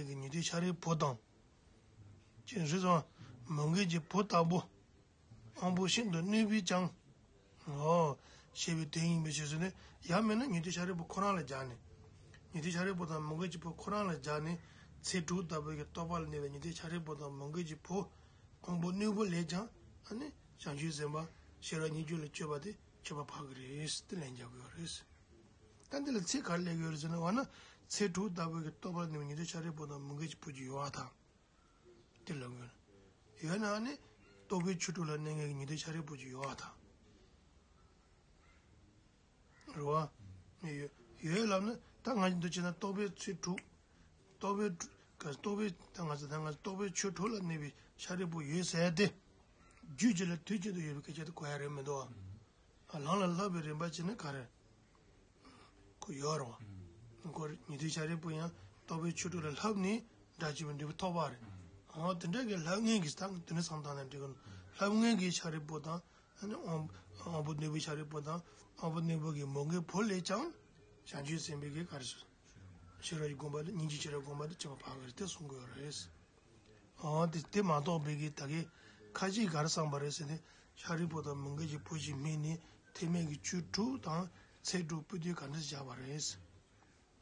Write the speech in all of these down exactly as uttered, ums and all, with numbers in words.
གི་ཉན་ཐོས་ཤཱ་རིའི་བུ་དང་། ཅེས་རིགས་སམ། མོའུ་འགལ་གྱི་བུ་ལྟ་བུ། དབང་པོ་ཤིན་ཏུ་གནོད་པས་ཀྱང་། ཨོ། ཞེས་པའི་དོན་ཡིན་པའི་ཕྱིར་ཟེར་ནས། ཡང་མིན་ན་ཉན་ཐོས་ཤཱ་རིའི་བུ་ཁོ་རང་ལ་སྦྱར་ནས། ཉན་ཐོས་ཤཱ་རིའི་བུ་དང་མོའུ་འགལ་གྱི་བུ་ཁོ་རང་ལ་སྦྱར་ནས། ཚེ་དྲུག་ལྟ་བུ་གི་རྟོག་པ་ལ་གནས་པའི་ཉན་ཐོས་ཤཱ་རིའི་བུ་དང་མོའུ་འགལ་གྱི་བུ། དབང་པོ་རྣོན་པོ་ལས་ཀྱང་། ཨ་ནི་བྱང་ཆུབ་སེམས་དཔའ་ཤེས་རབ་སྙིང་རྗེ་ལ་སྤྱོད་པ་དེ་ཁྱད་པར་འཕགས་ཀྱི་རེད། དེ་ལན་རྒྱག་དགོས་པ་རེད། ད་འདི་ལ་ཚིག་ག་རེ་སླེབས་ཡོད་རེད་ཟེར་ན། འོ་ན་ཚེ་དྲུག་ལྟ་བུ་གི་རྟོག་པ་ལ་གནས་པའི་ཉན་ཐོས་ཤཱ་རིའི་བུ་དང་མོའུ་འགལ་གྱི་བུ་ཅིག་ཡོད་པར་ཐལ། དེ་ལབ་དགོས་ན། ཡོད་ན་ནི་རྟོག་པའི་ཆོས་དྲུག་ལ་གནས་མཁན་གྱི་ཉན་ཐོས་ཤཱ་རིའི་བུ་ཅིག་ཡོད་པར་ཐལ། རེད་བ། ཡོད་ཡོད་ལབ་ན་ད་ང་ཚོ་འདི་བྱས་ན་རྟོག་པའི་ཆོས་དྲུག་རྟོག་པའི་དྲུག་ག་རྟོག་པའི་ད་ང་ཚོ་ད་ང་ཚོ་རྟོག་པའི་ཆོས་དྲུག་ལ་གནས་པའི་ཤཱ་རིའི་བུ་ཡོད་ཟེར་ཏེ། རྒྱུད་གཅིག་ལ་དུས་གཅིག་ཏུ་ཡོད་པའི་སྐད་ཆ་དེ་གོ་ཡ་རེད་མི་འདུག་བ། ལམ་ལ་བསླབ་པའི་རིམ་པ་བྱས་ན་ག་རེ། ཁོ་ཡོད་རེད་བ། ཁོ་ཉན་ཐོས་ཤཱ་རིའི་བུ་ཡང་རྟོག་པའི་ཆོས་དྲུག་ལ་བསླབས་ནས་དགྲ་བཅོམ་པའི་འབྲས་བུ་ཐོབ་པ་རེད། འོ་དེ་འདྲ་གི་བསླབ་མཁན་གྱི་ད་དེ་ནས་བསམ་བཏང་ན་འགྲིག་གི། བསླབ་མཁན་གྱི་ཤཱ་རིའི་བུ་དང་། ཨ་ནི་དབང་དབང་པོ་རྣོན་པོའི་ཤཱ་རིའི་བུ་དང་། དབང་པོ་རྣོན་པོ་གི་མོའུ་འགལ་བུ་ལས་ཀྱང་། བྱང་ཆུབ་སེམས་དཔའི་གི་ག་རེ་ཟེར། ཤེས་རབ་ཀྱི་དགོངས་པ་དེ་སྙིང་རྗེ་ཤེས་རབ་དགོངས་པ་དེ་ཁྱད་པར་འཕགས་ཀྱི་རེད་དེ་གསུང་གི་ཡོད་རེད། འོ་དེ་དེ་མ་གཏོགས་པའི་གི་ད་གི་ཁ་ཅིག་ག་རེ་བསམ་པ་རེད་ཟེར་ནས། ཤཱ་རིའི་བུ་དང་མོའུ་འགལ་གྱི་བུ་ཞིག་སྨྲས་ནས་ཐེག་དམན་གྱི་ཆོས་དྲུག་དང་ཚེ་དྲུག་སྤེལ་དུས་ག་འདྲ་ཞིག་བྱ་བ་རེད།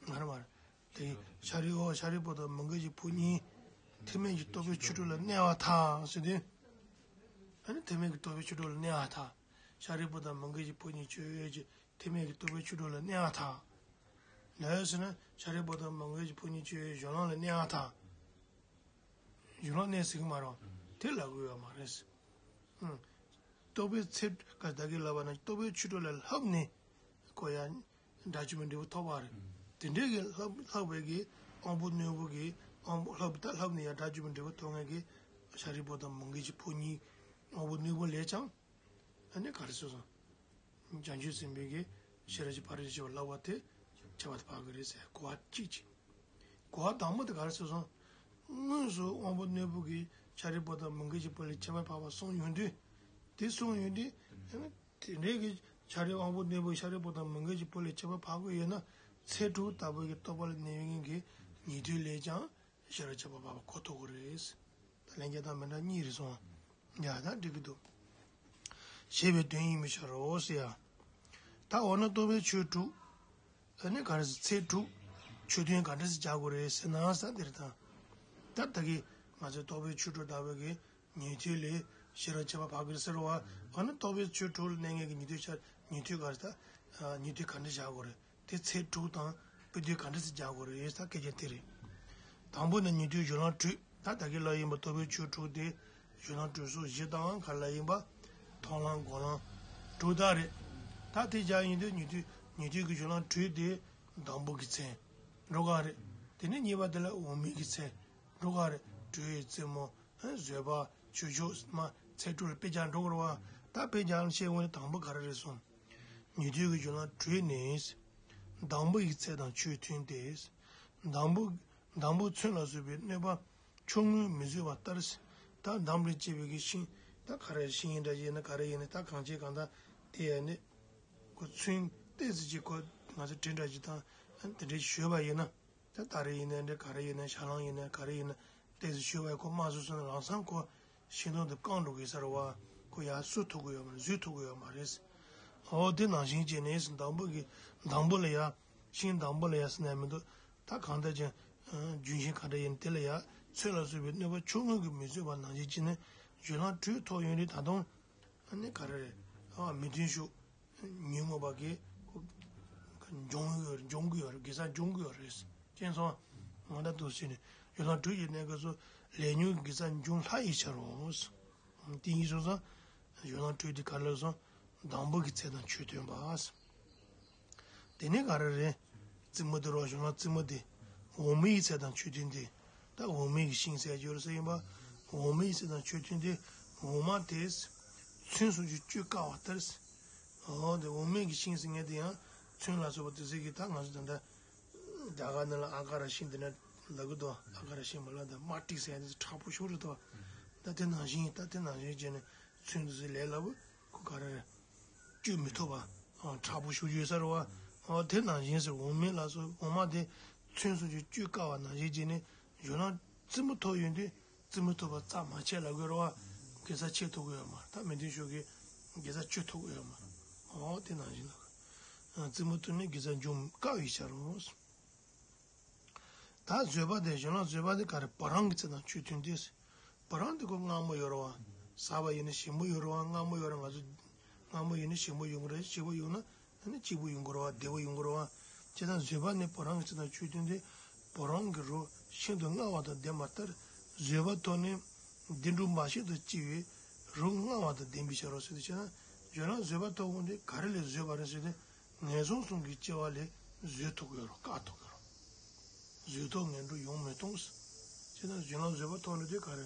ང་རང་མ་རེད། དེ་ཤཱ་རིའི་འོ་ཤཱ་རིའི་བུ་དང་མོའུ་འགལ་གྱི་བུ་གཉིས་ཐེག་དམན་གྱི་རྟོག་པའི་ཆོས་དྲུག་ལ་གནས་པར་ཐལ་ཟེར་དུས། ཨ་ནི་ཐེག་དམན་གྱི་རྟོག་པའི་ཆོས་དྲུག་ལ་གནས་པར་ཐལ། ཤཱ་རིའི་བུ་དང་མོའུ་འགལ་གྱི་བུ་གཉིས་ཆོས་ཀྱི་ཐེག་དམན་གྱི་རྟོག་པའི་ཆོས་དྲུག་ལ་གནས་པར་ཐལ། ལབ་ཟེར་ན་ཤཱ་རིའི་བུ་དང་མོའུ་འགལ་གྱི་བུ་གཉིས་ཆོས་ཀྱི་གཞན་ལམ་ལ་གནས་པར་ཐལ། གཞན་ལམ་གནས་ཟེར་གྱི་མ་རེད། དེ་ལབ་དགོས་ཡོད་མ་རེད། ཨང་། རྟོག་པའི་ཚེ་ག་ད་གིན་ལབ་པ་ན་རྟོག་པའི་ཆོས་དྲུག་ལ་བསླབས་ནས་ཁོ་ཡང་དགྲ་བཅོམ་པའི་འབྲས་བུ་ཐོབ་པ་རེད། དེ་འདྲའི་གི་ལྷག་ལྷག་པའི་གི་དབང་པོ་རྣོན་པོ་གི་དབང་པོ་ལྷག་ད་ལྷག་ནས་ཡང་དགྲ་བཅོམ་པའི་འབྲས་བུ་ཐོབ་མཁན་གྱི་ཤཱ་རིའི་བུ་དང་མོའུ་འགལ་གྱི་བུ་གཉིས་དབང་པོ་རྣོན་པོ་ལས་ཀྱང་། ཨ་ནི་ག་རེ་ཟེར་སོང་། བྱང་ཆུབ་སེམས་དཔའི་གི་ཤེས་རབ་ཀྱི་ཕ་རོལ་ཏུ་ཕྱིན་པ་ལབ་པ་དེ་ཁྱད་པར་དུ་འཕགས་ཀྱི་རེད་ཟེར་གོ་བ་གཅིག་གཅིག་གོ་བ་དང་པོ་དེ་ག་རེ་ཟེར་སོང་། དངོས་སུ་དབང་པོ་རྣོན་པོ་གི་ཤཱ་རིའི་བུ་དང་མོའུ་འགལ་གྱི་བུ་ལས་ཁྱད་པར་འཕགས་པ་གསུངས་ཡོང་དུས། དེ་གསུངས་ཡོང་དུས། ཨ་ནི། དེ་འདྲའི་གི་ཤཱ་རིའི་དབང་པོ་རྣོན་པོ་ཤཱ་རིའི་བུ་དང་མོའུ་འགལ་གྱི་བུ་ལས་ཁྱད་པར་འཕགས་ཀྱི་ཡོད་ན། ཚེ་དྲུག་ལྟ་བུ་གི་རྟོག་པ་ལ་གནས་པའི་གི་ཉན་ཐོས་ལས་ཀྱང་ཤེས་རབ་ཁྱད་པར་འཕགས་པ་གོ་ཐུབ་ཀྱི་རེད། ད་ལན་བརྒྱ་དང་མི་འདྲ་གཉིས་རེད་སོང་། ཡ་ད་འགྲིག་གི་འདུག་ཞེས་པའི་དོན་ཡིན་པའི་ཕྱིར་རོ་ཟེར་ཡ། ད་འོ་ན་རྟོག་པའི་ཆོས་དྲུག་ཨ་ནི་ག་རེ་ཟེར་ཚེ་དྲུག་ཆོས་མཐུན་ག་འདྲ་ཞིག་བྱ་དགོས་རེད་ཟེར་ན་ས་འདིར་དང་། ད་ད་གི་ང་ཚོའི་རྟོག་པའི་ཆོས་དྲུག་ལྟ་བུ་གི་ཉན་ཐོས་ལས་ཤེས་རབ་ཁྱད་པར་འཕགས་ཀྱི་རེད་ཟེར་བ། འོ་ན་རྟོག་པའི་ཆོས་དྲུག་ལ་གནས་མཁན་གྱི་ཉན་ཐོས་ཤར་ཉན་ཐོས་ག་རེ་ད། ཉན་ཐོས་ག་འདྲ་བྱ་དགོས་རེད། དེ་ཚེ་དྲུག་དང་སྤེལ་དུས་ག་འདྲ་ཞིག་བྱ་དགོས་རེད་ས་སྐད་ཆ་དེ་རེད། དང་པོ་ནི་ཉན་ཐོས་སྦྱོར་ལམ་དྲུག་ད་ད་གི་ལ་ཡིན་པ་རྟོག་པའི་ཆོས་དྲུག་དེ་སྦྱོར་ལམ་དྲུག་སོགས་བཞི་དང་ག་ལ་ཡིན་པ། མཐོང་ལམ་སྒོམ་ལམ་དྲུག་དག་རེད། ད་དེ་བྱ་ཡིན་དུས་ཉན་ཐོས་ཉན་ཐོས་ཀྱི་སྦྱོར་ལམ་དྲུག་དེ། དང་པོ་གི་ཚེ། འགྲོ་ག་རེད། དེ་ནས་གཉིས་པ་དེ་ལ་འོག་མིན་གྱི་ཚེ། འགྲོ་ག་རེད། དྲོད་རྩེ་མོ། བཟོད་པ། ཆོས་མཆོག་མ་ཚེ་དྲུག་ལ་དཔེ་ཆ་འགྲོ་དགོས་རེད་བ། ད་དཔེ་ཆ་ལ་བཤད་འོང་ནས་དང་པོ་ག་རེ་རེད་སོང་། ཉན་ཐོས་ཀྱི་སྦྱོར་ལམ་དྲུག་ནི། དང་པོ་ཡི་ཚེ་དང་ཆོས་མཐུན་ཏེ། དང་པོ། དང་པོ་ཚོན་ལ་སོགས་པའི་གནོད་པ་ཆུང་ངུས་མི་བཟོད་པ་ལྟར། ད་འདམ་ལས་སྐྱེས་པའི་གི་ཤིང་ད་ག་རེ་ཤིང་འདྲ་ཡིན་ན་ག་རེ་ཡིན་ན་ད་གང་བྱེད་གང་ད་དེ་ཡ་ནི། ཁོ་ཚོན་ཏོག་ཙམ་ཅིག་ཁོ་ང་ཚོ་དྲི་འདྲ་ཅིག་དང་དེ་འདྲ་ཞུས་པ་ཡིན་ན། ད་ད་རེ་ཡིན་ན་འདྲ་ག་རེ་ཡིན་ན་ཞལ་ལག་ཡིན་ན་ག་རེ་ཡིན་ན་ཏོག་ཙམ་ཞུས་པ་ཁོ་མ་བཟོད་སོང་ན་ལམ་སང་ཁོ་ཤིང་སྡོང་དེ་བཀང་འགྲོ་གི་ཟེར་བ། ཁོ་ཡར་བཟོད་ཐུབ་ཀྱི་ཡོད་མ་རེད། བཟོད་ཐུབ་ཀྱི་ཡོད་མ་རེད། འོ་དེ་ནང་བཞིན་བྱས་ནས་འདམ་བུ་གི་འདམ་བུ་ལ་ཡ། ཤིང་འདམ་བུ་ལ་ཡ་ཟེར་ན་མི་འདུག་ད་གང་ལྟར་ཀྱང་། རྒྱུན་ཤིང་ག་འདྲ་ཡིན་དེ་ལ་ཡ་ཚོན་ལ་སོགས་པའི་གནོད་པ་ཆུང་ངུ་གིས་མི་བཟོད་པ་ནང་བཞིན་བྱས་ནས་སྦྱོར་ལམ་དྲུག་ཐོབ་ཡོང་དུས་ད་དུང་། ཨ་ནི་ག་རེ་རེད། ཨ་མི་མཐུན་ཕྱོགས། ཉོན་མོངས་པ་གིས་ཁོ། འབྱུང་གི་ཡོད་རེད། འབྱུང་གི་ཡོད་རེད། དགེ་རྩ་འབྱུང་གི་ཡོད་རེད། ཅེས་སོང་། ང་ད་དུ་ཟེར་ནས་སྦྱོར་ལམ་དྲུག་ཡི་གནས་སྐབས་སུ་ལས་ཉོན་དགེ་རྩ་འབྱུང་སླ་ཡི་ཕྱིར་རོ། དེ་ཡིན་སོང་ཙང་། སྦྱོར་ལམ་དྲུག་དེ་ག་རེ་ལབ་སོང་། དང་པོ་གི་ཚེ་དང་ཆོས་མཐུན་པ། དེ་ནས་ག་རེ་རེད། རྩེ་མོ་དེ་རོ་གཞུང་ལ་རྩེ་མོ་དེ། འོག་མིན་གྱི་ཚེ་དང་ཆོས་མཐུན་ཏེ། ད་འོག་མིན་གྱི་ཤིང་ཟེར་རྒྱུ་རེད་ཟེར་ཡིན་པ། འོག་མིན་གྱི་ཚེ་དང་ཆོས་མཐུན་ཏེ། འོ་མ་དེ། ཚོན་བཟོ་རྒྱུ་བཅུད་དཀའ་བ་ལྟར། འོ་དེ་འོག་མིན་གྱི་ཤིང་ཟེར་མཁན་དེ་ཡང་ཚོན་ལ་སོགས་པ་དེ་ཟེར་གི་ད་ང་ཚོ་ད་ལྟ། རྒྱ་གར་ནང་ལ་ཨ་ཀ་ར་ཤིང་དེ་འདྲ་ལབ་གི་འདུག་ཨ་ཀ་ར་ཤིང་མ་ལབ་ད་མ་ཏིག་ཟེར་ཡ་དེ་ཚོ་མཁྲེགས་པོ་ཤོར་རེད་དོ། ད་དེ་ནང་བཞིན་ད་དེ་ནང་བཞིན་བྱས་ནས་ཚོན་དེ་ཚོའི་ལས་སླ་པོ་ཁོ་ག་རེ་རེད། བཅོས་མི་ཐུབ་པ། ཨ་མཁྲེགས་པོ་ཤོར་རྒྱུ་ཡོད་ས་རེད་བ། ཨ་དེ་ནང་བཞིན་ཟེར་འོག་མིན་ལ་སོགས་འོ་མ་དེ་ཚོན་བཟོ་རྒྱུ་བཅུད་དཀའ་བ་ནང་བཞིན་བྱས་ནས་ ཇོ་ནང་རྩེད་མོ་ཐོག་ཡོད་དུས་རྩེད་མོ་ཐོག་པ་རྩ་མ་ཆད་ལབ་དགོས་རེད་བ། དགེ་རྩ་ཆད་ཐུབ་ཀྱི་ཡོད་མ་རེད། ད་མི་མཐུན་ཕྱོགས་ཀྱི་དགེ་རྩ་གཅོད་ཐུབ་ཀྱི་ཡོད་མ་རེད། འོ་དེ་ནང་བཞིན་ལ། རྩེད་མོ་ཐོག་ནས་དགེ་རྩ་འཇོམས་དཀའ་བའི་ཕྱིར་རོ། ད་བཟོད་པ་དེ་གཞན་ལ་བཟོད་པ་དེ་ག་རེ་བ་རང་གི་ཚེ་དང་ཆོས་མཐུན་ཏེ། བ་རང་དེ་ཁོ་མངར་མོ་ཡོད་རེད་བ། ཟ་བ་ཡིན་ན་ཞིམ་པོ་ཡོད་རེད་བ། མངར་མོ་ཡོད་རེད། ང་ཚོ་མངར་མོ་ཡིན་ན་ཞིམ་པོ་ཡོང་གི་རེད། ཞིམ་པོ་ཡོང་ན་ཨ་ནི་སྐྱིད་པོ་ཡོང་གི་རེད་བ། བདེ་པོ་ཡོང་གི་རེད་བ། བྱས་ཙང་བཟོད་པ་ནི་བ་རང་གི་ཚེ་དང་ཆོས་མཐུན་ཏེ། བ་རང་གི་རོ་ཤིན་ཏུ་མངར་བ་དང་ལྡན་པ་ལྟར། བཟོད་པ་ཐོག་ནི་བདེ་འགྲོ་མ་ཤེས་དང་བཅས་པའི་རོ་མངར་བ་དང་ལྡན་པའི་ཕྱིར་རོ་ཟེར་ཏེ། བྱས་ན་ཇོ་ནང་བཟོད་པ་ཐོག་འོང་དེ་ག་རེ་ལས་བཟོད་པ་རེད་ཟེར་ཏེ། ངན་སོང་གསུམ་གྱི་སྐྱེ་བ་ལས་བཟོད་ཐུབ་ཀྱི་ཡོད་རེད། བཀག་ཐུབ་ཀྱི་ཡོད་རེད། བཟོད་ཐོག་ངན་འགྲོ་ཡོང་མི་གཏོང་། བྱས་ཙང་ཇོ་ནང་བཟོད་པ་ཐོག་ནས་དེ་ག་རེ།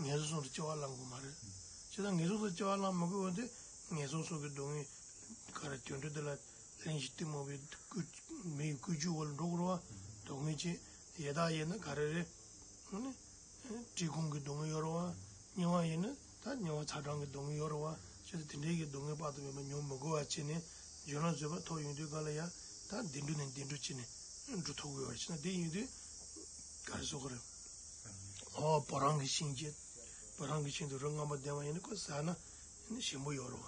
ངན་སོང་གསུམ་དུ་སྐྱེ་བ་བླང་དགོས་མ་རེད། བྱས་ཙང་ངན་སོང་གསུམ་སྐྱེ་བ་བླང་མི་དགོས་པ་དེ། ངན་སོང་གསུམ་གྱི་སྡུག་བསྔལ་ག་རེ་དོན་འགྲུབ་དེ་ལ་གླེང་གཞི་གཏི་མུག་པའི་ཀུ་མི་ཡི་ཀུ་ཅོ་བོ་ལ་འགྲོ་དགོས་རེད་བ། སྡུག་བསྔལ་ཅན་ཡི་དྭགས་ཡིན་ན་ག་རེ་རེད། ཨ་ནི། བཀྲེས་སྐོམ་གྱི་སྡུག་བསྔལ་ཡོད་རེད་བ། དམྱལ་བ་ཡིན་ན་ད་དམྱལ་བ་ཚ་གྲང་གི་སྡུག་བསྔལ་ཡོད་རེད་བ། བྱས་ཙང་དེ་འདྲའི་གི་སྡུག་བསྔལ་དཔག་ཏུ་མེད་པ་མྱོང་མི་དགོས་པ་བྱས་ནས་ཇོ་ནང་བཟོད་པ་ཐོག་ཡོང་དུས་ག་ལ་ཡ་ད་བདེ་འགྲོ་ནས་བདེ་འགྲོ་བྱས་ནས་འགྲོ་ཐུབ་ཀྱི་ཡོད་རེད། བྱས་ན་དེ་ཡིན་དུས་ག་རེ་བཟོ་གི་རེད། ཨོ་བ་རང་གི་ཤིང་བཅད། བ་རང་གི་ཤིང་དུ་རོ་མངར་པོ་ལྡན་པ་ཡིན་ན་ཁོ་ཟ་ན་ཞིམ་པོ་ཡོད་རེད་བ།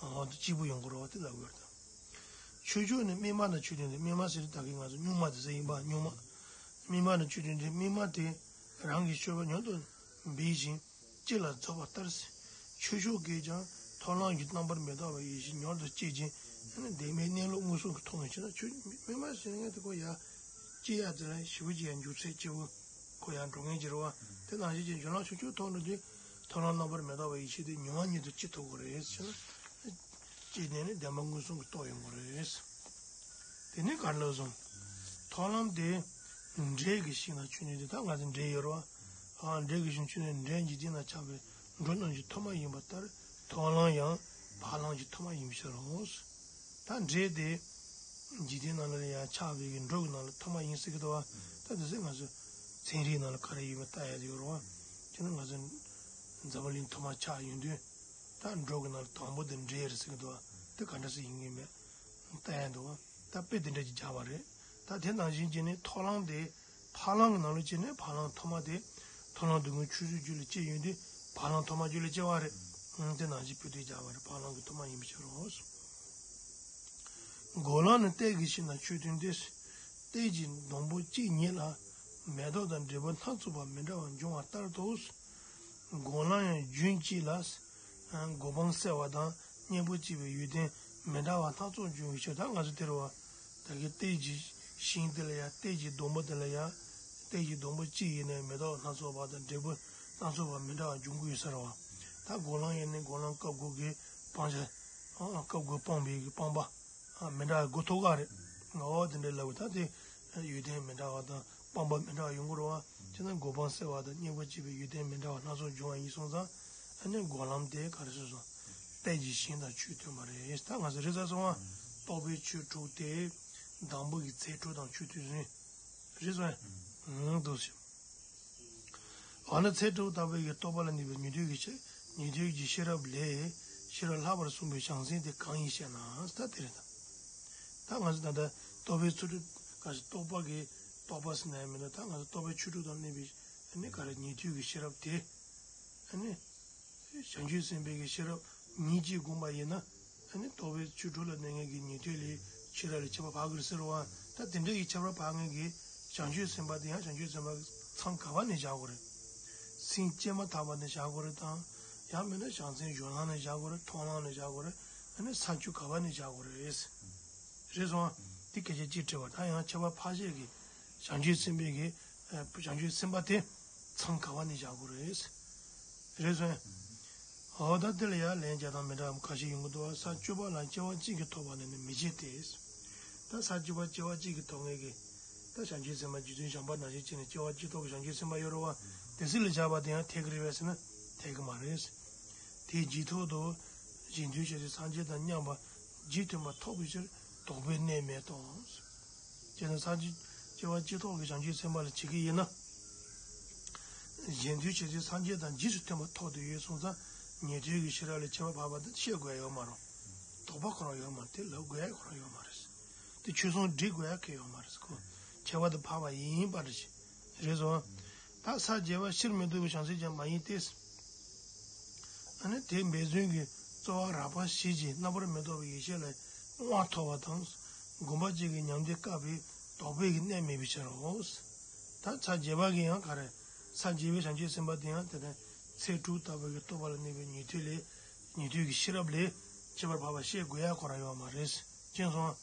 ཨོ་དེ་སྐྱིད་པོ་ཡོང་གི་རེད་བ། དེ་ལབ་ཡོད་རེད། ད་ཆོས་ཕྱོགས་ནི་དམིགས་མེད་དང་ཆོས་མཐུན་ཏེ། དམིགས་མེད་ཟེར་དུས་ད་གིན་ང་ཚོ་སྨྱུག་མ་དེ་ཟེར་ཡིན་པ། སྨྱུག་མ། དམིགས་མེད་དང་ཆོས་མཐུན་ཏེ། དམིགས་མེད་དེ་རང་གི་སྤྱོད་པ་མྱུར་དུ་འབད་ཅིང་ལྕེ་ལ་རྫོགས་པ་ལྟར། ཆོས་ཕྱོགས་ཀྱིས་ཀྱང་ཐོབ་ལམ་གྱི་རྣམ་པར་མི་རྟོག་པའི་ཡེ་ཤེས་མྱུར་དུ་སྐྱེད་ཅིང་། བདེན་པའི་གནས་ལུགས་མངོན་སུམ་གྱིས་མཐོང་བའི་ཕྱིར་ན། ཆོས་དམིགས་མེད་ཟེར་མཁན་དེ་ཁོ་ཡ་སྐྱེ་ཡ་དེ་ལ་ཞེ་པོ་ཅིག་ཡ་འགྱུར་ཚད་སྐྱེ་བོ་ཁོ་ཡ་འགྲོ་མཁན་ཅིག་རེད་བ། དེ་ནང་བཞིན་གྱི་ཇོ་ནང་ཆོས་ཕྱོགས་ཐོག་ནས་དེ་ཐོབ་ལམ་རྣམ་པར་མི་རྟོག་པའི་ཡེ་ཤེས་དེ་མྱུར་བ་ཉིད་དུ་སྐྱེ་ཐུབ་ཀྱི་རེད་ཟེར་ན། སྐྱེས་ནས་ནི་བདེན་པ་མངོན་སུམ་གྱིས་རྟོགས་ཡོང་གི་རེད། དེ་ནས་ག་རེ་ལབ་སོང་། ཐོབ་ལམ་དེ་འབྲས་ཀྱི་ཤིང་དང་ཆོས་མཐུན་ཏེ། ད་ང་ཚོ་འབྲས་ཡོད་རེད་བ། ཨ་འབྲས་ཀྱི་ཤིང་ཆོས་མཐུན་ཏེ། འབྲས་འཇིག་རྟེན་ན་ཆགས་པའི་འགྲོ་རྣམས་ཀྱི་ཐོབ་མ་ཡིན་པ་ལྟར། ཐོབ་ལམ་ཡང་འཕགས་ལམ་གྱི་ཐོབ་མ་ཡིན་པའི་ཕྱིར་རོ། ད་འབྲས་དེ་འཇིག་རྟེན་ནང་ལ་ཡང་ཆགས་པའི་གི་འགྲོ་གི་ནང་ལ་ཐོབ་མ་ཡིན་ཟེར་གི་འདུག་བ། ད་དེ་ཚོ་ང་ཚོ་ཚན་རིག་ནང་ལ་ག་རེ་ཡོད་པ་ལྟ་ཡ་དེ་ཡོད་རེད་བ། དེ་ནི་ང་ཚོ་འཛམ་བུ་གླིང་ཐོག་མ་ཆགས་ཡོང་དུས། ད་འགྲོ་གི་ནང་ལ་དང་པོ་དེ་འབྲས་རེད་ཟེར་གི་འདུག་བ། དེ་ག་འདྲ་ཟེར་ཡིན་ངེས་མེད་ལྟ་ཡ་འདུག་བ། ད་དཔེ་དེ་འདྲ་ཅིག་སྦྱར་བ་རེད། ད་དེ་ནང་བཞིན་བྱས་ནས་ཐོབ་ལམ་དེ་འཕགས་ལམ་གྱི་ནང་ལ་སྐྱེས་ནས་འཕགས་ལམ་ཐོབ་མ་དེ། ཐོབ་ལམ་སྡུག་བསྔལ་ཆོས་བཟོད་རྒྱུད་ལ་སྐྱེས་ཡོང་དུས་འཕགས་ལམ་ཐོབ་མ་རྒྱུད་ལ་སྐྱེ་བ་རེད། དེ་ནང་བཞིན་དཔེ་དེ་སྦྱར་བ་རེད། འཕགས་ལམ་གྱི་ཐོབ་མ་ཡིན་པའི་ཕྱིར་རོ། སྒོམ་ལམ་ནི་གཏེར་གྱི་ཤིང་དང་ཆོས་མཐུན་ཏེ། གཏེར་གྱི་སྡོང་པོ་གཅིག་ཉིད་ལ་མེ་ཏོག་དང་འབྲས་བུ་སྣ་ཚོགས་པ་མི་འདྲ་བ་འབྱུང་བ་ལྟར་དུ། སྒོམ་ལམ་ཡང་རྒྱུན་གཅིག་ལ་གོ་འཕང་སྩལ་བ་དང་གཉེན་པོ་སྐྱེས་པའི་ཡོན་ཏན་མི་འདྲ་བ་སྣ་ཚོགས་འབྱུང་བའི་ཕྱིར། ད་ང་ཚོ་དེ་རེད་བ། ད་གི་གཏེར་གྱི་ཤིང་དེ་ལ་ཡ། གཏེར་གྱི་སྡོང་པོ་དེ་ལ་ཡ། གཏེར་གྱི་སྡོང་པོ་གཅིག་ཡིན་ནའི་མེ་ཏོག་སྣ་ཚོགས་པ་དང་འབྲས་བུ་སྣ་ཚོགས་པ་མི་འདྲ་བ་འབྱུང་གི་ཡོད་ས་རེད་བ། ད་སྒོམ་ལམ་ཡིན་ནའི་སྒོམ་ལམ་སྐབས་དགུ་གི་སྤང་བྱ། སྐབས་དགུ་སྤངས་པའི་གི་སྤངས་པ། མི་འདྲ་བའི་སྒོ་ཐོག་ཁག་རེད། འོ་དེ་འདྲའི་ལབ་པ་ད་དེ་ཡོན་ཏན་མི་འདྲ་བ་དང་སྤངས་པ་མི་འདྲ་བ་ཡོང་གི་རེད་བ། དེ་ན་གོ་འཕང་སྩལ་བ་དང་གཉེན་པོ་སྐྱེས་པའི་ཡོན་ཏན་མི་འདྲ་བ་སྣ་ཚོགས་འབྱུང་བ་ཡིན་སོང་ཙང་། ཨ་ནི་སྒོམ་ལམ་དེ་ག་རེ་ཟེར་སོང་། གཏེར་གྱི་ཤིང་དང་ཆོས་མཐུན་པ་རེད། ད་ང་ཚོ་རེད་ཟེར་སོང་བ། རྟོགས་པའི་ཆོས་དྲུག་སྟེ། དང་པོ་གི་ཚེ་དྲུག་དང་ཆོས་མཐུན་ཟིན། རེད་སོང་བ། འདུག་ཟེར། འོ་ན་ཚེ་དྲུག་དག་པའི་གི་རྟོགས་པ་ལ་གནས་པའི་ཉན་ཐོས་ཀྱི་ཤེས། ཉན་ཐོས་ཀྱི་ཤེས་རབ་ལས་ཤེས་རབ་ལྷག་པར་གསུངས་པའི་བྱང་སེམས་དེ་གང་ཡིན་ཞེ་ན། ད་དེ་རེད་ད། ད་ང་ཚོ་ད་ལྟ་རྟོགས་པའི་ཆོས་དྲུག་ག་ཞིག་རྟོགས་པ་གི་རྟོགས་པ་ཟེར་ན་ཡང་མིན་ན། ད་ང་ཚོ་རྟོགས་པའི་ཆོས་དྲུག་དང་གནས་པའི་ཨ་ནི་ག་རེ་ཉན་ཐོས་ཀྱི་ཤེས་རབ་དེ། ཨ་ནི། བྱང་ཆུབ་སེམས་དཔའི་གི་ཤེས་རབ་ཉིད་ཀྱིས་བསྒོམས་པ་ཡིན་ན། ཨ་ནི་རྟོགས་པའི་ཆོས་དྲུག་ལ་གནས་མཁན་གྱི་ཉན་ཐོས་ལས་ཤེས་རབ་ལས་ཁྱད་པར་འཕགས་ཀྱི་རེད་ཟེར་བ། ད་དེ་འདྲ་གི་ཁྱད་པར་འཕགས་མཁན་གྱི་བྱང་ཆུབ་སེམས་དཔའ་དེ་ཡང་བྱང་ཆུབ་སེམས་དཔའ་གི་མཚམས་ག་པ་ནས་བཞག་དགོས་རེད། སེམས་བསྐྱེད་མ་ཐག་པ་ནས་བཞག་དགོས་རེད་དང་། ཡང་མིན་ན་བྱང་སེམས་སྦྱོར་ལམ་ནས་བཞག་དགོས་རེད། མཐོང་ལམ་ནས་བཞག་དགོས་རེད། ཨ་ནི་ས་བཅུ་ག་པ་ནས་བཞག་དགོས་རེད། རེད་སོང་ཨ། དེ་སྐད་ཆ་གཅིག་དྲིས་པ། ད་ཡང་ཁྱད་པར་འཕགས་བྱེད་ཀྱི་བྱང་ཆུབ་སེམས་དཔའི་གི་བྱང་ཆུབ་སེམས་དཔའ་དེ་མཚམས་ག་པ་ནས་བཞག་དགོས་རེད། རེད་སོང་ཨ། འོ་ད་དེ་ལ་ཡང་ལན་བརྒྱ་དང་མི་འདྲ་བ་ཁ་ཤས་ཡོང་གི་འདུག་བ། ས་བཅུ་པ་ལ་སྐྱེ་བ་གཅིག་གིས་ཐོབ་པ་ནི་ནི་མི་བྱེད་དེ། ད་ས་བཅུ་པ་སྐྱེ་བ་གཅིག་གིས་ཐོབ་མཁན་གྱི། ད་བྱང་ཆུབ་སེམས་དཔའ་རྗེ་བཙུན་བྱམས་པ་ནང་བཞིན་བྱས་ནས་སྐྱེ་བ་གཅིག་ཐོབ་ཀྱི་བྱང་ཆུབ་སེམས་དཔའ་ཡོད་རེད་བ། དེ་སྲིད་ལ་བཞག་པ་དེ་ཡང་འཐད་ཀྱི་རེད་པས་ཟེར་ན་འཐད་ཀྱི་མ་རེད། དེའི་རྗེས་ཐོག་ཏུ་གཞན་དོན་བྱེད་དུས་སངས་རྒྱས་དང་མཉམ་པ་རྗེས་མཐུན་པ་ཐོབ་པའི་ཕྱིར་དོགས་པའི་གནས་མེད་དོ། ཅེ་ན་སངས་རྒྱས་སྐྱེ་བ་གཅིག་ཐོག་གི་བྱང་ཆུབ་སེམས་དཔའ་ལ་བྱེད་ཀྱི་ཡིན་ན། གཞན་དོན་བྱེད་དུས་སངས་རྒྱས་དང་རྗེས་སུ་མཐུན་པ་ཐོག་ཏུ་ཡོད་སོང་ཙང་ཉན་ཐོས་ཀྱི་ཤེས་རབ་ལས་ཁྱད་པར་འཕགས་པ་དེ་བཤད་དགོས་ཡ་ཡོད་མ་རེད། དོགས་པ་ཁོ་རང་ཡོད་མ་རེད། དེ་ལབ་དགོས་ཡ་ཁོ་རང་ཡོད་མ་རེད། དེ་ཆོས་ཟུང་འབྲེལ་དགོས་ཡ་གང་ཡང་ཡོད་མ་རེད། ཁོ་ཁྱད་པར་དུ་འཕགས་པ་ཡིན་པ་རེད། རེད་སོང་ ད་ས་བརྒྱད་པ་ཕྱིར་མི་ལྡོག་པའི་བྱང་སེམས་ཀྱང་མ་ཡིན་ཏེ། ཨ་ནི་དེ་འབད་བརྩོན་གྱི་རྩོལ་བ་རགས་པ་བཞི་གྱིས་རྣམ་པར་མི་རྟོག་པའི་ཡེ་ཤེས་ལ་དབང་ཐོབ་པ་དང་། དགོངས་པ་གཅིག་གི་ཉམས་དེ་བཀག་པའི་དོགས་པའི་གནས་མེད་པའི་ཕྱིར་རོ། ད་ས་བརྒྱད་པ་གི་ཡང་ག་རེ། ས་བརྒྱད་པའི་བྱང་ཆུབ་སེམས་དཔའ་དེ་ཡང་དེ་ལྟར་ཚེ་དྲུག་ལྟ་བུ་གི་རྟོགས་པ་ལ་གནས་པའི་ཉན་ཐོས་ལས། ཉན་ཐོས་ཀྱི་ཤེས་རབ་ལས་ཁྱད་པར་འཕགས་པ་བཤད་དགོས་ཡ་ཁོ་རང་ཡོད་མ་རེད། ཅེས་སོང་།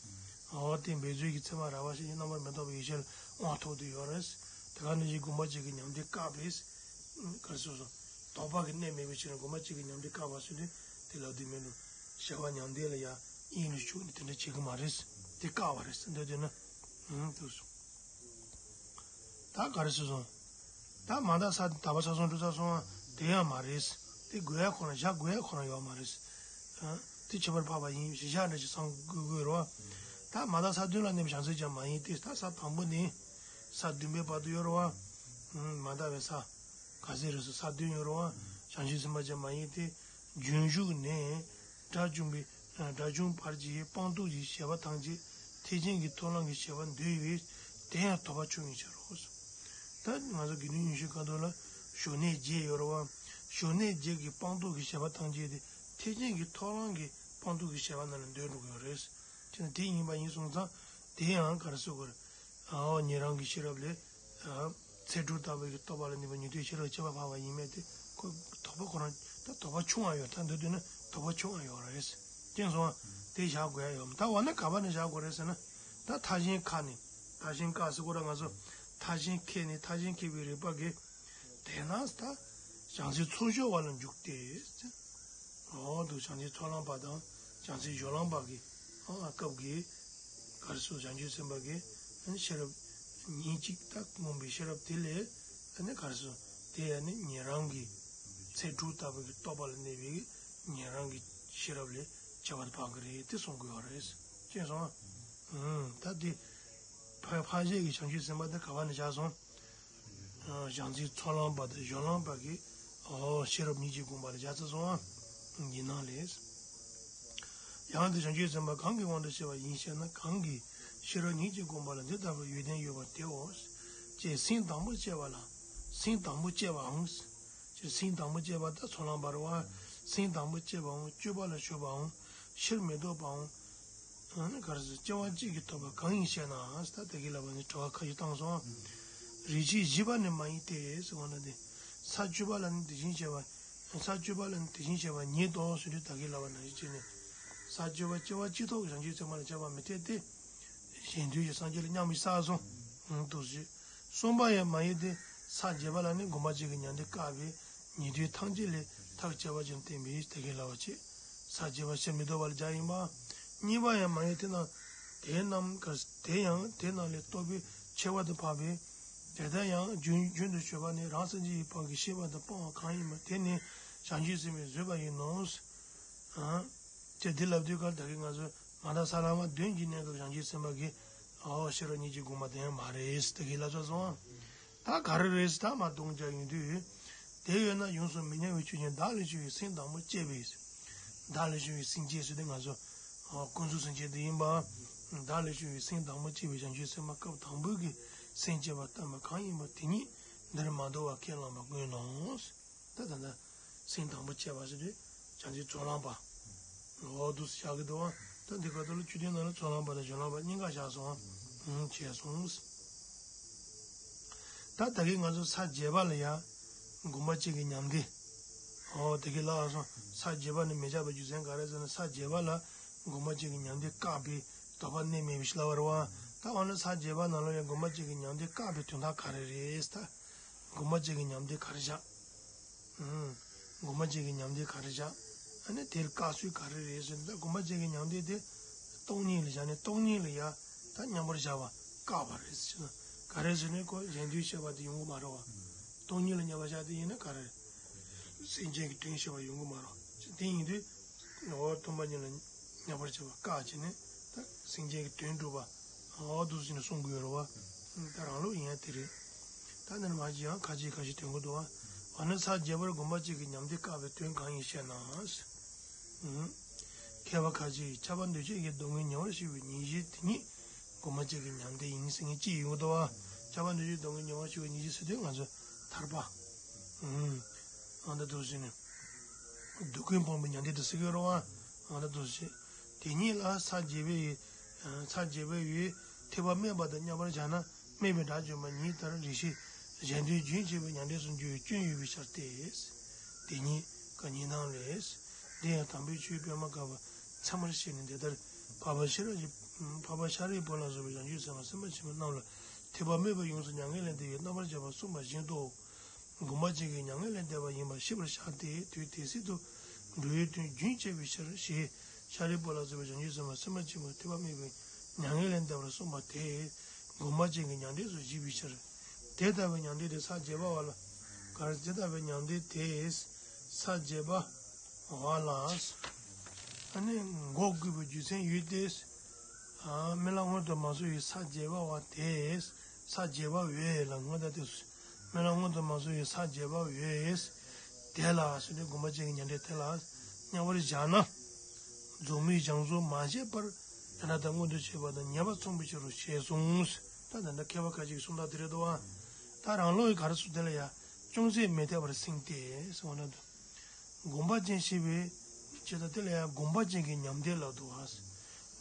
འོ་དེ་འབད་རྩོལ་གྱི་རྩོལ་བ་རགས་པ་བཞི་གིས་རྣམ་པར་མི་རྟོག་པའི་ཡེ་ཤེས་ལ་དབང་ཐོབ་ཏུ་ཡོད་རེད། དེ་ག་ནང་བཞིན་དགོངས་པ་གཅིག་གི་ཉམས་དེ་བཀག་པས། ག་རེ་ཟེར་སོང་། དོགས་པ་གི་གནས་མེད་པའི་ཕྱིར་དགོངས་པ་གཅིག་གི་ཉམས་དེ་བཀག་པ་ཟེར་དུས་དེ་ལབ་དུས་མེད་ལ། བྱ་བ་ཉམས་ལྡན་ལ་ཡང་དབྱིངས་ལ་ཞུགས་ནས་དེ་འདྲ་བྱེད་ཀྱི་མ་རེད། དེ་བཀག་པ་རེད་ཟེར་འདོད་དུས་ན། ཨང་དུ་སོང་། ད་ག་རེ་ཟེར་སོང་། ད་མ་དག་ས་དག་པ་ས་སོང་དྲུག་ས་སོང་བ་དེ་ཡང་མ་རེད། དེ་དགོས་ཡ་ཁོ་ན་བཞག་དགོས་ཡ་ཁོ་ན་ཡོད་མ་རེད། ཨ། དེ་ཁྱད་པར་འཕགས་པ་ཡིན་ཞེས་བཞག་འདྲ་ཞིག་བསམ་དགོས་དགོས་རེད་བ། ད་མ་དག་ས་བདུན་ལ་གནས་པའི་བྱང་སེམས་ཀྱང་མ་ཡིན་ཏེ། ད་ས་དང་པོ་ནས་ས་བདུན་པའི་བར་དུ་ཡོད་རེད་བ། མ་དག་པའི་ས་ག་ཚད་རེད་སོ། ས་བདུན་ཡོད་རེད་བ། བྱང་ཆུབ་སེམས་དཔའ་ཅན་མ་ཡིན་ཏེ། རྒྱུན་ཞུགས་ནས་དགྲ་བཅོམ་པའི་དགྲ་བཅོམ་བར་གྱི་སྤངས་རྟོགས་ཀྱི་བྱེད་པ་ཐམས་ཅད་ཐེག་ཆེན་གྱི་མཐོང་ལམ་གྱི་བྱེད་པ་འདོད་པས་དེ་ཡང་དོགས་པ་ཆུང་ངུའི་ཕྱིར་རོ། ད་ང་ཚོ་དགེ་འདུན་ཉི་ཤུའི་ཁ་ཐོག་ལ་ཞོགས་ནས་བརྒྱད་ཡོད་རེད་བ། ཞོགས་ནས་བརྒྱད་ཀྱི་སྤངས་རྟོགས་ཀྱི་བྱེད་པ་ཐམས་ཅད་དེ་ཐེག་ཆེན་གྱི་མཐོང་ལམ་གྱི་སྤངས་རྟོགས་ཀྱི་བྱེད་པ་རྣམས་ལ་འདོད་འགྲོ་གི་ཡོད་རེད། དེ་ནི་དེ་ཡིན་པ་ཡིན་སོང་ཙང་དེ་ཡང་ག་རེ་ཟེར་དགོས་རེད། ཨོ་ཉན་རང་གི་ཤེས་རབ་ལས། ཨ། ཚེ་སྒྲུབ་ལྟ་བུའི་རྟོགས་པ་ལ་གནས་པའི་ཉན་ཐོས་ཤེས་རབ་ཁྱད་པར་འཕགས་པ་ཡིན་མིན་དེ་ཁོ་དོགས་པ་ཁོ་རང་ད་དོགས་པ་ཆུང་བ་ཡོད། ད་འདོད་དུས་ན་དོགས་པ་ཆུང་བ་ཡོད་རེད། ཅེས་སོང་བ་དེ་བཞག་དགོས་ཡ་ཡོད་མ། ད་འོ་ན་ག་པ་ནས་བཞག་དགོས་རེད་ཟེར་ན། ད་མཐའ་གཞན་ཁ་ནས་མཐའ་གཞན་ཁ་ཟེར་གོ་ར་ང་ཚོ་མཐའ་གཞན་ཁས་ནས་མཐའ་གཞན་ཁས་པའི་རིགས་པ་གིས་དེས་ན་ད་བྱང་སེམས་ཚོགས་སྦྱོར་བ་ལ་འཇུག་སྟེ། འོ་འདུག་བྱང་ཆུབ་ཚོགས་ལམ་པ་དང་བྱང་སེམས་སྦྱོར་ལམ་པ་གི་ཨ་སྐབས་ཀྱི་ག་རེ་ཟེར། བྱང་ཆུབ་སེམས་དཔའ་གི་ཤེས་རབ་ཉིན་གཅིག་ད་ངོམས་པའི་ཤེས་རབ་དེ་ལས་ཨ་ནི་ག་རེ་ཟེར། དེ་ཡང་ནི་ཉན་རང་གི་ཚེ་སྒྲུབ་ལྟ་བུ་གི་རྟོགས་པ་ལ་གནས་པའི་ཉན་རང་གི་ཤེས་རབ་ལས་ཁྱད་པར་འཕགས་ཀྱི་རེད་དེ་གསུང་དགོས་པ་རེད། ཅེས་སོང་། ཨང་། ད་དེ་ཕ་ཕ་ཤེས་ཀྱི་བྱང་ཆུབ་སེམས་དཔའ་དེ་ག་བ་ནས་བཞག་སོང་། བྱང་སེམས་ཚོགས་ལམ་པ་དང་སྦྱོར་ལམ་པ་གི་ཨོ་ཤེས་རབ་ཉིད་ཀྱིས་བསྒོམས་པ་ལ་བཞག་ཚར་སོང་ཨ། ཡིན་ནའང་ལས། ཡང་དེ་བྱང་ཆུབ་སེམས་དཔའ་གང་གི་དབང་དུ་བྱས་པ་ཡིན་ཞེ་ན། གང་གིས་ཤེས་རབ་ཉིད་ཀྱིས་བསྒོམས་པ་ལ་འདི་ལྟ་བུའི་ཡོན་ཏན་ཡོད་པ་དེའོ། ཅེས་སེམས་དང་པོ་བསྐྱེད་པ་ལ། སེམས་དང་པོ་བསྐྱེད་པའང་། ཅེས་སེམས་དང་པོ་བསྐྱེད་པ་ད་ཚོགས་ལམ་པ་རེད་བ། སེམས་དང་པོ་བསྐྱེད་པའང་སྤྱོད་པ་ལ་ཞུགས་པའང་ཕྱིར་མི་ལྡོག་པའང་། ཨ་ནི་ག་རེ་ཟེར། སྐྱེ་བ་གཅིག་གིས་ཐོབ་པ་གང་ཡིན་ཞེ་ན། ད་དེ་གི་ལབ་པ་ནི་དྲི་བ་ཁ་ཤས་བཏང་སོང་། རིགས་ཤེས་བཞི་པ་ནི་མ་ཡིན་ཏེ་ཟེར་བ་ན་དེ། ས་བཅུ་པ་ལ་ནི་དེ་བཞིན་གཤེགས་པ། ས་བཅུ་པ་ལ་ནི་དེ་བཞིན་གཤེགས་པ་ཉིད་དོ་ཟེར་དུས་ད་གི་ལབ་པ་ནང་བཞིན་བྱས་ནས། ས་བཅུ་པ་སྐྱེ་བ་གཅིག་ཐོག་གི་བྱང་ཆུབ་སེམས་དཔའ་ལ་ཁྱབ་པ་མི་འཐད་དེ། གཞན་དོན་གྱི་སངས་རྒྱས་ལ་མཉམ་པར་བསགས་སོང་། འདུག་ཞེས། གསུམ་པ་ཡང་མ་ཡིན་ཏེ། ས་བརྒྱད་པ་ལ་ནི་དགོངས་པ་གཅིག་གི་ཉམས་དེ་བཀག་པའི་ཉན་ཐོས་ཐམས་ཅད་ལས་ཐག་བཅད་པ་ཅན་བསྟན་པས་དེ་སྐད་ལབ་པ་བྱས། ས་བརྒྱད་པ་ཕྱིར་མི་ལྡོག་པ་ལ་སྦྱར་ཡིན་པ། གཉིས་པ་ཡང་མ་ཡིན་ཏེ་ན། དེ་རྣམས་དེ་ཡང་དེ་རྣམས་ལས་རྟོག་པའི་ཆེ་བ་དུ་འཕགས་པས། དེ་ལྟར་ཡང་རྒྱུན་རྒྱུན་དུ་ཞུགས་པ་ནི་རང་སེམས་ཅན་གྱི་བར་གྱི་ཤེས་པ་དང་སྤངས་པ་གང་ཡིན་པ་དེ་ནི་བྱང་ཆུབ་སེམས་དཔའི་བཟོད་པ་ཡིན་ནོ། ཨ། ཅེས་འདི་ལབ་དུས་ཀར་ད་གིན་ང་ཚོས་མ་དག་ས་ལམ་པ་བདུན་གྱི་གནས་སྐབས་བྱང་ཆུབ་སེམས་དཔའ་གིས་ཨོ་ཤེས་རབ་ཉིད་ཀྱིས་བསྒོམས་པ་དེ་ཡང་མ་རེད་ད་གིན་ལབ་ཚར་སོང་། ད་ག་རེ་རེད་ད་མ་གཏོང་རྒྱ་ཡོང་དུས། དེ་ཡོད་ན་ཡོངས་སུ་མི་ཉམས་པའི་ཆོས་ཅན་བདག་ལས་བྱུང་བའི་སེམས་དང་པོ་བསྐྱེད་པས། བདག་ལས་བྱུང་བའི་སེམས་བསྐྱེད་ཟེར་དུས་ང་ཚོ་ཨོ་ཀུན་རྫོབ་སེམས་བསྐྱེད་དེ་ཡིན་པ། བདག་ལས་བྱུང་བའི་སེམས་དང་པོ་བསྐྱེད་པའི་བྱང་ཆུབ་སེམས་དཔའ་སྐབས་དང་པོའི་གི་སེམས་བསྐྱེད་པ་བསྟན་པ་གང་ཡིན་པ་དེ་ཉིད་འདིར་མ་འདུ་བར་ཁས་བླངས་པ་དངོས་ནོ། ད་ད་ལྟ་སེམས་དང་པོ་བསྐྱེད་པ་ཟེར་དུས་བྱང་ཆུབ་ཚོགས་ལམ་པ། འོ་འདུག་སེ་བཞག་གི་འདུག་བ། ད་འདི་ག་ད་ལ་བཅུ་བདུན་ནང་ལ་ཚོགས་ལམ་པ་དང་སྦྱོར་ལམ་པ་གཉིས་ཀ་བཞག་སོང་བ། བྱས་སོང་། ད་ད་གིན་ང་ཚོ་ས་བརྒྱད་པ་ལ་ཡ། དགོངས་པ་གཅིག་གི་ཉམས་ལྡན། འོ་དེ་གི་ལ་སོང་ས་བརྒྱད་པ་ནི་མི་བཞག་པའི་རྒྱུ་མཚན་ག་རེ་ཟེར་ན་ས་བརྒྱད་པ་ལ་དགོངས་པ་གཅིག་གི་ཉམས་ལྡན་བཀག་པའི་དོགས་པ་གནས་མེད་པའི་ཕྱིར་ལབ་པ་རེད་བ། ད་འོ་ན་ས་བརྒྱད་པ་ནང་ལ་ཡ་དགོངས་པ་གཅིག་གི་ཉམས་ལྡན་བཀག་པའི་དོན་དག་ག་རེ་རེད་ད། དགོངས་པ་གཅིག་གི་ཉམས་ལྡན་ག་རེ་བཞག་ཨང་། དགོངས་པ་གཅིག་གི་ཉམས་ལྡན་ག་རེ་བཞག་ཨ་ནི་དེར་བཀག་ཚུལ་ག་རེ་རེད་ཟེར་ན་ད་དགོངས་པ་གཅིག་གི་ཉམས་ལྡན་དེ་སྟོང་ཉིད་ལ་བཞག་ནས་སྟོང་ཉིད་ལ་ཡ་ད་མཉམ་པར་བཞག་པ་བཀག་པ་རེད་ཟེར་ན། ག་རེ་ཟེར་ན་ཁོ་གཞན་དོན་བྱེད་པ་དེ་ཡོང་གི་མ་རེད་བ། སྟོང་ཉིད་ལ་མཉམ་པར་བཞག་དེ་ཡིན་ན་ག་རེ། སེམས་ཅན་གྱི་དོན་བྱེད་པ་ཡོང་གི་མ་རེད་བ། དེ་ཡིན་དུས། འོ་སྟོང་པ་ཉིད་ལ་མཉམ་པར་བྱེད་པ་བཀག་བྱས་ནས་ད་སེམས་ཅན་གྱི་དོན་སྒྲུབ་པ། འོ་འདུག་ཟེར་ནས་གསུང་གི་ཡོད་རེད་བ། ད་རང་ལུགས་ཡིན་ཡང་དེ་རེད། ད་འདིར་མ་ཅི་ཡང་ཁ་ཅིག་ཁ་ཅིག་དོན་གོ་འདུག་བ། འོ་ན་ས་བརྒྱད་པར་དགོངས་པ་གཅིག་གི་ཉམས་ལྡན་བཀག་པའི་དོན་གང་ཡིན་ཞེ་ན། མཁས་པ་ཁ་ཅིག་གིས་ཁྱབ་པ་འདུས་བྱས་ཀྱི་སྡུག་བསྔལ་མྱོང་བར་བྱེད་པའི་ཉེར་ཞི་དེ་ཉིད་དགོངས་པ་གཅིག་གི་ཉམས་ལྡན་ཡིན་ཟེར་མཁན་ཅིག་ཡོད་འདུག་བ། ཁྱབ་པ་འདུས་བྱས་སྡུག་བསྔལ་མྱོང་བར་བྱེད་པའི་ཉེར་ཞི་ཟེར་དུས་ང་ཚོ་ ཐར་པ། ཨང་། ཨ་ད་དུ་ཟེར་ནས། སྡུག་ཀུན་སྤོང་བའི་མྱང་འདས་དེ་ཟེར་གི་རེད་བ། ཨ་ད་དུ་ཟེར། དེ་ཉིད་ལ་ས་བརྒྱད་པའི་ཡི། ས་བརྒྱད་པའི་ཡི། ཐེག་པ་དམིགས་པ་དང་མཉམ་པར་བཞག་ན་དམིགས་པའི་དགྲ་བཅོམ་པ་ཉིད་ལྟར་རེ་ཞིག་གཞན་དོན་རྒྱུན་ཆད་པའི་མྱང་འདས་སུ་འགྱུར་བའི་སྐྱོན་ཡོད་པའི་ཕྱིར་ཏེ། དེ་ཉིད་ཀྱི་ཉི་སྣང་ལས། འདི་ཡང་དམ་པའི་ཆོས་པད་མ་དཀར་པོས་ཚད་མར་བཤད་ནས་འདི་ལྟར། འཕགས་པ་ཤེས་རབ་ཀྱི། འཕགས་པ་ཤཱ་རིའི་བུ་ལ་སོགས་པའི་བྱང་ཆུབ་སེམས་དཔའ་སེམས་དཔའ་ཆེན་པོ་རྣམས་ལ་ཐེག་པ་དམིགས་པ་ཡོངས་སུ་མྱ་ངན་ལས་འདས་པའི་རྣམ་པར་བྱེད་པ་གསུངས་པ་བཞིན་དུ། སྒོམ་པ་ཅན་གྱི་མྱ་ངན་ལས་འདས་པ་ཡིན་པར་ཤེས་པར་བྱ་སྟེ། དུས་དེ་སྲིད་དུ་འགྲོ་བའི་དོན་རྒྱུན་ཆད་པའི་ཕྱིར་ཞེས་ཤཱ་རིའི་བུ་ལ་སོགས་པའི་བྱང་ཆུབ་སེམས་དཔའ་སེམས་དཔའ་ཆེན་པོས་ཐེག་པ་དམིགས་པའི་མྱ་ངན་ལས་འདས་པར་གསུངས་པ་དེ་སྒོམ་པ་ཅན་གྱི་མྱང་འདས་སུ་བཞེད་པའི་ཕྱིར། དེ་ལྟ་བུའི་མྱང་འདས་དེ་ས་བརྒྱད་པ་བ་ལ། ག་རེ། དེ་ལྟ་བུའི་མྱང་འདས་དེ་ས་བརྒྱད་པ་བ་ལ། ཨ་ནི་འགོག་དགོས་པའི་རྒྱུ་མཚན་ཡོད་དེ། ཨ་རྨི་ལམ་སྔོན་དུ་མ་སོང་བའི་ས་བརྒྱད་པ་བ་དེ། ས་བརྒྱད་པ་བས་ལ་སྔོན་དུ་དེ། རྨི་ལམ་སྔོན་དུ་མ་སོང་བའི་ས་བརྒྱད་པ་བས། དེ་ལ་ཟེར་ཏེ་སྒོམ་པ་ཅན་གྱི་མྱང་འདས་དེ་ལ་མཉམ་པར་བཞག་ན། རྫོགས་སྨིན་སྦྱང་བརྩོན་མ་བྱས་པར་ཡང་དག་མངོན་དུ་བྱས་པ་དང་ཉེས་པ་མཚུངས་པའི་ཕྱིར་རོ་ཞེས་གསུངས། ད་ད་ལྟ་མཁས་པ་ཁ་ཅིག་གིས་གསུངས་སྟངས་དེ་རེད་དོ། ད་རང་ལུགས་ཀྱི་ག་རེ་གསུངས་དེ་ལ་ཡང་ཅུང་ཟད་མི་འཐད་པར་སེམས་ཏེ་གསུངས་ན་འདུག་སྒོམ་པ་ཅན་ཞེས་པའི་ཅེས་དང་དེ་ལ་ཡང་སྒོམ་པ་ཅན་གྱི་ཉམས་ལྡན་ལབ་འདུག་བ།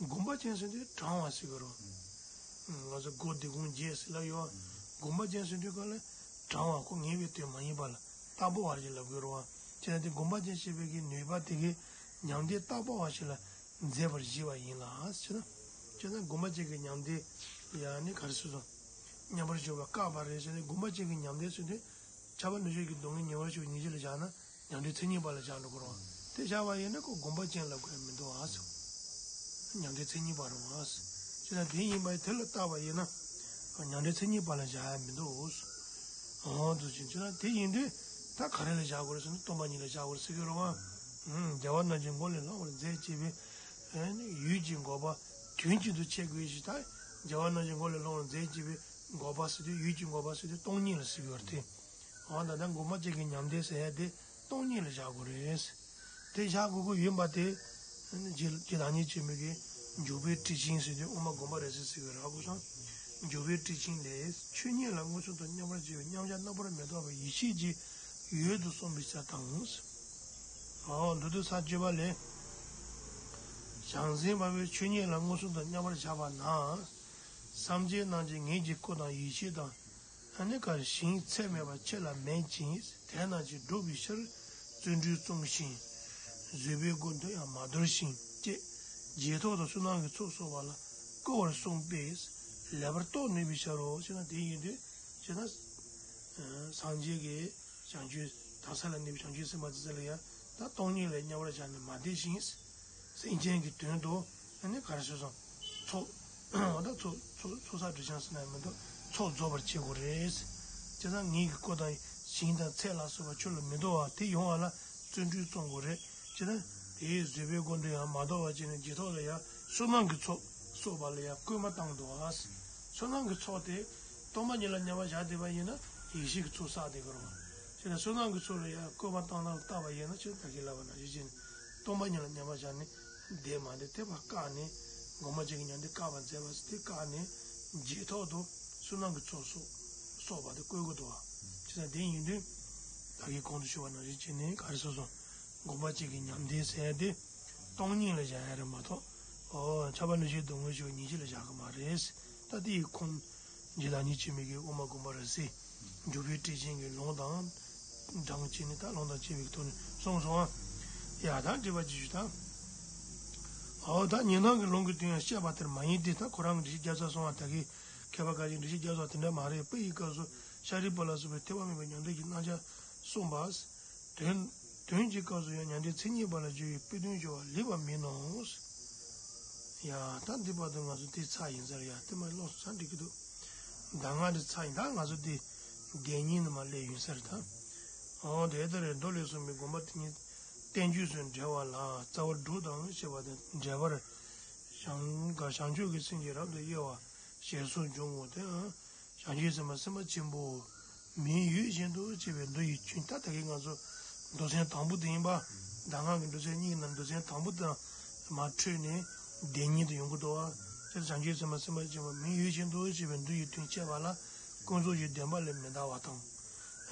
སྒོམ་པ་ཅན་ཟེར་དུས་དྲང་བ་ཟེར་གི་རོ། ང་ཚོ་སྒོམ་བཟླས་སྒོམ་རྒྱག་ཟེར་ལབ་ཡོད། སྒོམ་པ་ཅན་ཟེར་དུས་ག་ལ་དྲང་བ་ཁོ་ངེས་པའི་དོན་མ་ཡིན་པ་ལ་རྟག་པ་བ་ཞིག་ལབ་དགོས་རེད་བ། བྱས་ན་དེ་སྒོམ་པ་ཅན་ཞེས་པའི་གི་ནུས་པ་དེ་གི་ཉམས་ལྡན་རྟག་པ་བ་ཞིག་ལ་མཛད་པར་བཞེད་པ་ཡིན་ལ་ཟེར་ན། བྱས་ན་སྒོམ་པ་ཅན་གྱི་ཉམས་ལྡན་ཡང་ནི་ག་རེ་ཟེར་སོང་། མཉམ་པར་བཞག་པ་བཀག་པ་རེད་ཟེར་ནས་སྒོམ་པ་ཅན་གྱི་ཉམས་ལྡན་ཟེར་དུས་ཁྱབ་པ་ནུས་ཤེས་ཀྱི་སྡུག་བསྔལ་ཉེ་བར་ཞུགས་ཉེར་ཞི་ལ་བཞག་ན། ཉམས་ལྡན་མཚན་ཉིད་པ་ལ་བཞག་འགྲོ་དགོས་རེད་བ། དེ་བཞག་པ་ཡིན་ན་ཁོ་སྒོམ་པ་ཅན་ལབ་དགོས་ཡ་མི་འདུག་ཨ་ཟེར། ཉམས་ལྡན་མཚན་ཉིད་པ་རེད་བ་ཟེར། ཅི་ན་དེ་ཡིན་པ་དེ་ལ་བརྟགས་པ་ཡིན་ན། ཉམས་ལྡན་མཚན་ཉིད་པ་ལ་བཞག་ཡ་མི་འདུག་ཨ་ཟེར། འོ་འདུག་ཅིང་ཅི་ན་དེ་ཡིན་དུས་ད་ག་རེ་ལ་བཞག་དགོས་རེད་ཟེར་ན་སྟོང་པ་ཉིད་ལ་བཞག་དགོས་རེད་ཟེར་གི་རེད་བ། ཨུམ། རྒྱལ་བ་རྣམས་ཀྱི་མགོ་ལས་བསླང་བར་མཛད་ཅེས་པའི་ཡུལ་གྱི་འགོག་པ་དོན་གཅིག་ཏུ་འཆད་དགོས་ཤིང་། ད་རྒྱལ་བ་རྣམས་ཀྱི་མགོ་ལས་བསླང་བར་མཛད་ཅེས་པའི་འགོག་པ་ཟེར་དུས་ཡུལ་གྱི་འགོག་པ་ཟེར་དུས་སྟོང་ཉིད་ལ་ཟེར་གི་ཡོད་རེད་དེ། འོ་ད་ལྟ་སྒོམ་པ་ཅན་གྱི་ཉམས་ལྡན་ཟེར་ཡ་དེ་སྟོང་ཉིད་ལ་བཞག་དགོས་རེད། དེ་བཞག་དགོས་ཀྱི་ཡིན་པ་དེ། རྗེ་རྗེ་བདག་ཉིད་ཆེན་མོ་གིས་འཇུག་པའི་སྤྲིན་ཆེན་ཟེར་དུས་དབུ་མ་དགོངས་པ་རབ་གསལ་ཟེར་བའི་རབ་གོ་སོང་། འཇུག་པའི་སྤྲིན་ཆེན་ལས་ཆོས་ཉིད་ལ་མངོན་སུམ་དུ་མཉམ་པར་བྱེད་པའི་མཉམ་གཞག་རྣམ་པར་མི་རྟོག་པའི་ཡེ་ཤེས་ཀྱི་འོད་དུ་གསུངས་པའི་ཕྱིར་དང་། འོ་འདི་དུ་ས་བཅུ་པ་ལས། བྱང་སེམས་འཕགས་པའི་ཆོས་ཉིད་ལ་མངོན་སུམ་དུ་མཉམ་པར་བཞག་པ་ན། སངས་རྒྱས་རྣམས་ཀྱི་ངེས་ཀྱི་སྐུ་དང་ཡེ་ཤེས་དང་། ཨ་ནི་ག་ཞིང་ཚད་མེད་པ་ཆེ་ལ་མེད་ཅིང་དེ་རྣམས་ཀྱིས་བསྒྲུབས་པའི་ཕྱིར་བརྩོན་འགྲུས་བརྩོན་ཞིང་། བཟོད་པའི་སྒོ་འདི་ཡང་མ་དོར་ཞིང་ཅེས་རྗེས་ཐོག་ཏུ་བསོད་ནམས་ཀྱི་ཚོགས་གསོག་པ་ལ་བསྐུལ་བར་གསུངས་པས་ལེགས་པར་རྟོགས་ནུས་པའི་ཕྱིར་རོ། ཞེ་ན་དེ་ཡིན་དུས་ཞེ་ན། སངས་རྒྱས་ཀྱི་བྱང་ཆུབ་དག་ས་ལ་གནས་པའི་བྱང་ཆུབ་སེམས་དཔའ་དེ་ཚོ་ལ་ཡང་ད་སྟོང་ཉིད་ལ་མཉམ་པར་བཞག་ནས་མ་བསྡད་ཤིང་། སེམས་ཅན་གྱི་དོན་དུ་ཨ་ནི་ག་རེ་ཟེར་སོང་། ཚོགས་འོ་ད་ཚོགས་ཚོགས་ཚོགས་བསགས་སྒྲིབ་སྦྱང་ཟེར་ན་ཡང་མི་འདུག་ཚོགས་རྫོགས་པར་བྱེད་དགོས་རེད། བྱས་ཙང་ངེད་ཀྱི་སྐུ་དང་ཞིང་དང་ཚད་ལ་སོགས་པ་ཆོས་ལ་མི་འདོར་བ་དེ་ཡོང་བ་ལ་བརྩོན་འགྲུས་བརྩོན་དགོས་རེད། བྱས་ཙང་དེའི་བཟོད་པའི་སྒོ་འདི་ཡང་མ་དོར་བ་བྱས་ནས་རྗེས་ཐོག་ལ་ཡང་བསོད་ནམས་ཀྱི་ཚོགས་གསོག་པ་ལ་ཡང་སྐུལ་མ་བཏང་འདུག་ཨ། བསོད་ནམས་ཀྱི་ཚོགས་དེ་སྟོང་པ་ཉིད་ལ་མཉམ་པར་བཞག་བསྡད་པ་ཡིན་ན་ཡེ་ཤེས་ཀྱི་ཚོགས་བསགས་བསྡད་ཀྱི་རེད་བ། བྱས་ན་བསོད་ནམས་ཀྱི་ཚོགས་ལ་ཡང་སྐུལ་མ་བཏང་སྟངས་བལྟས་པ་ཡིན་ན་ཕྱིར་ད་གིན་ལབ་པ་ནང་བཞིན་བྱས་ནས་སྟོང་པ་ཉིད་ལ་མཉམ་པར་བཞག་ནས་བསྡད་མ་བསྡད་དེ་ཕར་བཀག་ནས་སྒོམ་པ་ཅན་གྱི་ཉམས་འདི་བཀག་པར་མཛད་པ་ཟེར་དེ་བཀག་ནས་རྗེས་ཐོག་ཏུ་བསོད་ནམས་ཀྱི་ཚོགས་གསོག་གསོག་པ་དེ་བསྐུལ་དགོས་འདུག་བ། བྱས་ཙང་དེ་ཡིན་དུས་ད་གིན་གོང་དུ་ཞུས་པ་ནང་བཞིན་བྱས་ནས་ག་རེ་ཟེར་སོང་། སྒོམ་པ་ཅན་གྱི་ཉམས་ལྡན་ཟེར་ཡ་དེ་སྟོང་ཉིད་ལ་བཞག་ཡ་རེད་མ་གཏོགས། ཨོ་ཁྱབ་པ་ནུས་ཤེས་སྡུག་བསྔལ་ཞི་བའི་ཉེར་ཞི་ལ་བཞག་གི་མ་རེད། ད་དེ་ཡི་ཁུངས། རྗེ་བདག་ཉིད་ཆེན་མོ་གིས་དབུ་མ་དགོངས་པ་རབ་གསལ། འཇུག་པའི་སྤྲིན་ཆེན་གྱི་ལུང་དང་། སྦྲགས་བྱས་ནས་ད་ལུང་དང་བཅས་པའི་ཐོག་ནས་གསུངས་སོང་ཨ། ཡ་ད་འགྲེལ་པ་ཅིག་ཞུ་ད། ཨོ་ད་ཉན་ཐོས་ཀྱི་ལུང་གི་དོན་ཡང་བཤད་པ་དེར་མ་ཡིན་ཏེ་ད་ཁོ་རང་གི་འགྲེལ་བཤད་རྒྱབ་ཚར་སོང་ཨ། ད་གིན་མཁས་པ་ཁ་ཅིག་འགྲེལ་བཤད་རྒྱབ་ཚར་དེ་འདྲ་མ་རེད། དཔེ་ཡི་སྐབས་སུ་ཤཱ་རིའི་བུ་ལ་སོགས་པས་ཐེག་པ་དམིགས་པའི་ཉམས་ལྡན་གྱི་རྣམ་གཞག་གསུངས་པ། དོན། དོན་གྱི་སྐབས་སུ་ཡང་མྱང་འདས་མཚན་ཉིད་པ་ལ་སྦྱོར་བའི་དཔེ་དོན་སྦྱོར་བ་ལེགས་པར་མིན་ནོ། ཡ་ད་འདི་བར་དུ་ང་ཚོ་འདི་ཚར་ཡིན་ཟེར། ཡ་དེ་མ་ལོགས་སུ་ཚར་འགྲིག་གི་འདུག་ད་ང་འདི་ཚར་ཡིན། ད་ང་ཚོ་འདི་བརྒྱད་གཉིས་ནས་མ་སླེབས་ཡིན་ཟེར་ད། འོ་དེ་ལྟར་མདོ་ལས་གསུངས་པའི་སྒོམ་པ་དེ་ཉིད་བསྟན་བཅོས་སུ་འགྲེལ་བ་ལ་རྩ་བ་སྒྲུབ་དང་ཞེས་པ་དང་འགྲེལ་པར། བྱང་བྱང་ཆུབ་ཀྱི་སེམས་ཀྱིས་རབ་ཏུ་དབྱེ་བ་ཞེས་སོགས་འབྱུང་ངོ་། དེའང་། བྱང་ཆུབ་སེམས་དཔའ་སེམས་དཔའ་ཆེན་པོ། མིང་ཡོད་བཞིན་དུ་ཅེས་པའི་མདོ་ཡི་ཁྱོན་ད་ལྟ་གི་ང་ཚོ་མདོ་ཚན་དང་པོ་དེ་ཡིན་པ། གདམས་ངག་གི་མདོ་ཚན་གཉིས་ནང་མདོ་ཚན་དང་པོ་དང་མར་འཕྲོས་ནས་བདེན་གཉིས་དུ་ཡོང་གི་འདུག་བ། དེར་བྱང་ཆུབ་སེམས་དཔའ་སེམས་དཔའ་ཆེན་པོ་མིང་ཡོད་བཞིན་དུ་ཅེས་པའི་མདོ་ཡི་དོན་བཤད་པ་ལ་ཀུན་རྫོབ་ཀྱི་བདེན་པ་ལས་མི་འདའ་བ་དང་།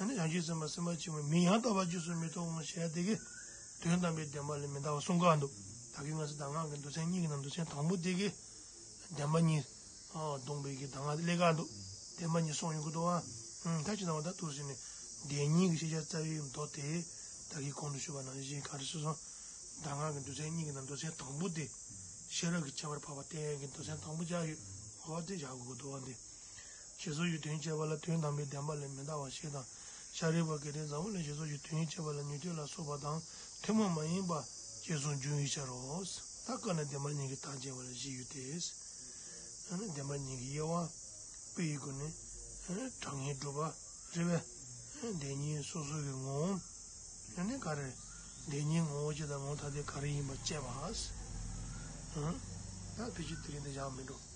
ཨ་ནི་བྱང་ཆུབ་སེམས་དཔའ་སེམས་དཔའ་ཆེན་པོ་མིང་ཡང་དག་པར་རྗེས་སུ་མི་མཐོང་ཞེས་དེ་གིས་དོན་དམ་པའི་བདེན་པ་ལས་མི་འདའ་བར་གསུངས་ག་འདུག་ད་གིན་ང་ཚོ་གདམས་ངག་གི་མདོ་ཚན་གཉིས་ཀྱི་ནང་མདོ་ཚན་དང་པོ་དེ་གིས་བདེན་པ་གཉིས་སྟོན་པའི་གི་གདམས་ངག་དེ་སླེབས་ག་འདུག་བདེན་པ་གཉིས་གསུངས་ཡོང་གི་འདུག་ཨ། ད་ཅི་ན་བ་ད་འདུག་ཟེར་ནས་བདེན་གཉིས་ཀྱི་ཤེས་བྱ་རྩ་བའི་མདོ་དེ་ད་གིན་གོང་དུ་ཞུས་པ་ནང་བཞིན་ག་རེ་ཟེར་སོང་། གདམས་ངག་གི་མདོ་ཚན་གཉིས་ཀྱི་ནང་མདོ་ཚན་དང་པོ་དེ་ཤེས་རབ་ཀྱི་ཁྱད་པར་འཕགས་པ་བསྟན་ཡས་ཀྱི་མདོ་ཚན་དང་པོ་ཆགས་ཡོད། འོ་དེ་བཞག་དགོས་ཀྱི་འདུག་ཨ་འདི། ཞེས་སོགས་ཀྱི་དོན་བྱེད་པ་ལ་དོན་དམ་པའི་བདེན་པ་ལས་མི་འདའ་བ་ཞེས་དང་། ཤཱ་རིའི་བུ་དགེ་ལྡན་བཟང་པོ་ལས་ཞེས་སོགས་ཀྱི་དོན་བྱེད་པ་ལ་ཉན་ཐོས་ལ་སོགས་པ་དང་ཐུན་མོང་མ་ཡིན་པ་ཅེས་གསུངས་འབྱུང་བའི་ཕྱིར་རོ། ད་བཀའ་ནི་བདེན་པ་གཉིས་ཀྱི་བདག་འཛིན་པ་ལ་བཞི་ཡོད་དེ། ཨ་ནི་བདེན་པ་གཉིས་ཀྱི་དབྱེ་བ་དཔེ་ཡི་སྒོ་ནས་ཨ་ནི་དྲང་ངེས་སྒྲུབ་པ་རེད་པས། ཨ་ནི་བདེན་གཉིས་སོ་སོ་གི་ངོ་བོ། ཨ་ནི་ག་རེ། བདེན་གཉིས་ངོ་བོ་ཅི་དང་ངོ་བོ་ཐ་དད་ག་རེ་ཡིན་པ་དཔྱད་པ། ཨ་ད་ཕལ་ཆེར་དེ་རིང་འདི་བཞག་མི་འགྲོ།